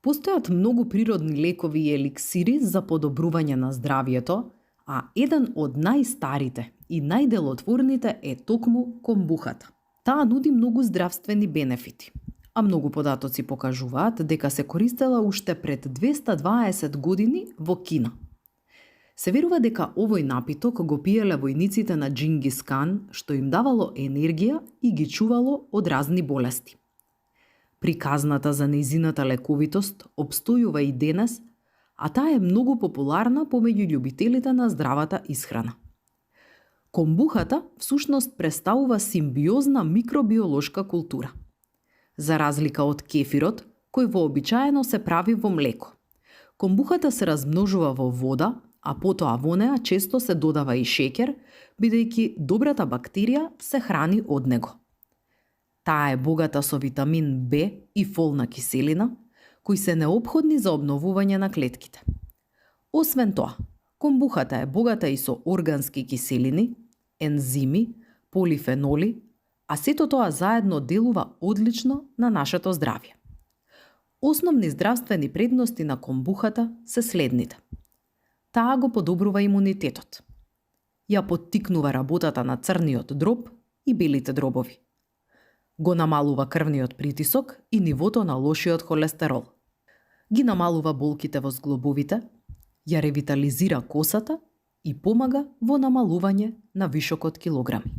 Постојат многу природни лекови и еликсири за подобрување на здравјето, а еден од најстарите и најделотворните е токму комбухата. Таа нуди многу здравствени бенефити, а многу податоци покажуваат дека се користела уште пред 220 години во Кина. Се верува дека овој напиток го пиеле војниците на Џингис Кан, што им давало енергија и ги чувало од разни болести. Приказната за нејзината лековитост обстојува и денес, а таа е многу популарна помеѓу љубителите на здравата исхрана. Комбухата всушност представува симбиозна микробиолошка култура. За разлика од кефирот, кој вообичаено се прави во млеко. Комбухата се размножува во вода, а потоа во неа често се додава и шеќер, бидејќи добрата бактерија се храни од него. Таа е богата со витамин Б и фолна киселина, кои се неопходни за обновување на клетките. Освен тоа, комбухата е богата и со органски киселини, ензими, полифеноли, а сето тоа заедно делува одлично на нашето здравје. Основни здравствени предности на комбухата се следните. Таа го подобрува имунитетот. Ја поттикнува работата на црниот дроб и белите дробови. Го намалува крвниот притисок и нивото на лошиот холестерол. Ги намалува болките во зглобовите, ја ревитализира косата и помага во намалување на вишокот килограми.